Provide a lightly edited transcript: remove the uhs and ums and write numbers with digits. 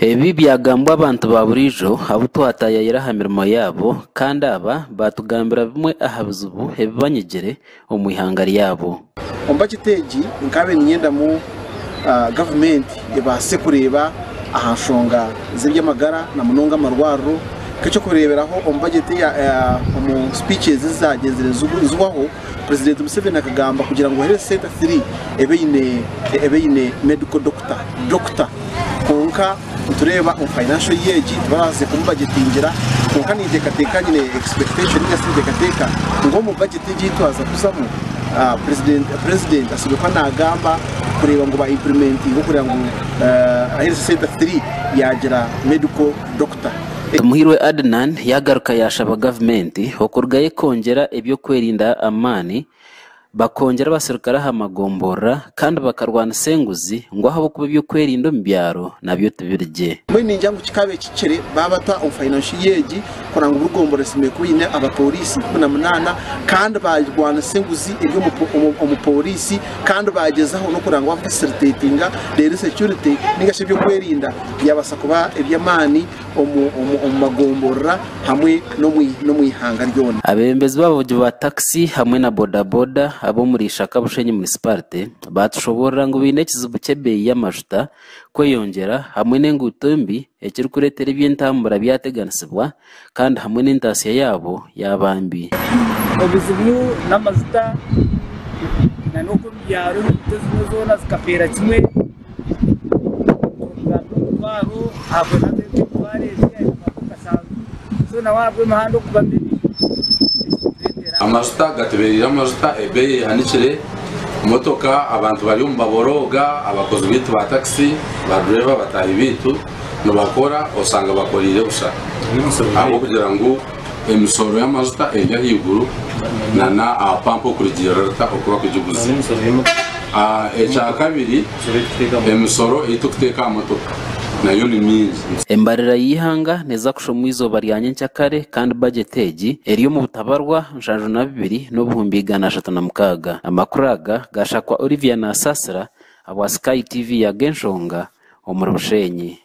Ebi byagambwa abantu ba buriijo abu twataayaayira aha mirimo yaabo kandi aba baatugambira bimwe aha bizibu ebi banyigire omu ihanga ryabo. Omu bajeti egi nkaabaire niinyenda ngu gavumenti ebaase kureeba aha nshonga z'eby'amagara na munonga amarwariro. Nk'eky'okureeberaho omu bajeti omu sipiiki ezagyenzire zihwaho, Purezidenti Museveni akagamba kugira ngu Health Centre 3 ebe eine ebe eine medical doctor, doctor. Kwonka nitureeba omu financial year egi tibarabaasize kumubajetingira kwonka ninteekateeka nyine expectation ninga shi ninteekateeka ngu omu budget egi ei twaza kuzamu president president asiibire kuba naagamba kureeba ngu ba implementinga okureeba ngu Health Centre 3 yaagira medical doctor. Tumuhairwe Adnan yaagaruka yaashaba gavumenti okurugayo ekongyera eby'okwerinda amaani, bakongyera abaserukare aha magomborora kandi bakarwanisa enguzi ngu ahabw'okuba eby'okwerinda omu byaro nabyo tibiri gye. Mbwenu ningira ngu kikaabaire kihikire baabata omu financial year egi kureba ngu buri gomborora esemeriire kuba eine abapooriisi 18 kandi baarwanisa enguzi eri omu pooriisi kandi baagyezaho n'okureba ngu bafasilitetinga reero security ninga shi eby'okwerinda byabaasa kuba eby'amaani omu magomborora hamwe n'omu ihanga ryona. Abeebembezi b'abavugi ba takisi hamwe na bodaboda ab'omuri Ishaka Bushenyi Munisiparite baatushoboorora ngu baine ekizibu ky'ebeeyi y'amajuta kweyongyera hamwe n'enguuto mbi ekirikureetera eby'entambura byateganisibwa kandi hamwe n'entaasya yaabo yaaba mbi. Obuzibu n'amajuta na n'oku omu byaro enguuto ezimwe zoona zikafeera kimwe. Tugamba omutwaro ahabwe nazo emitwaro ebiri ahabwe kashanju so nawe ahabw'emihanda okuba mibi ekitureetera. Amajuta gatubereire amajuta ebeeyi ehanikire, motoka abantu bari omu baborooga, abakozi baitu ba takisi, ba dureeva bataahi baitu nibakora osanga bakoreire busha ahabw'okugira ngu emisoro y'amajuta eri ahaiguru nana aha pampa okurugiirira rita oku barikugiguza. Ekyakabiri, emisoro ei turikuteeka aha motoka nayo ni mingi. Embarira y'eihanga neeza kushomwa eizooba rya nyenkyakare kandi bajeti egi eri omu butabarwa 72 n'obuhumbi 306. Amakuru aga gaashakwa Olivia Nasasira ahabwa Sky TV ya Ag'enshonga omuri Bushenyi.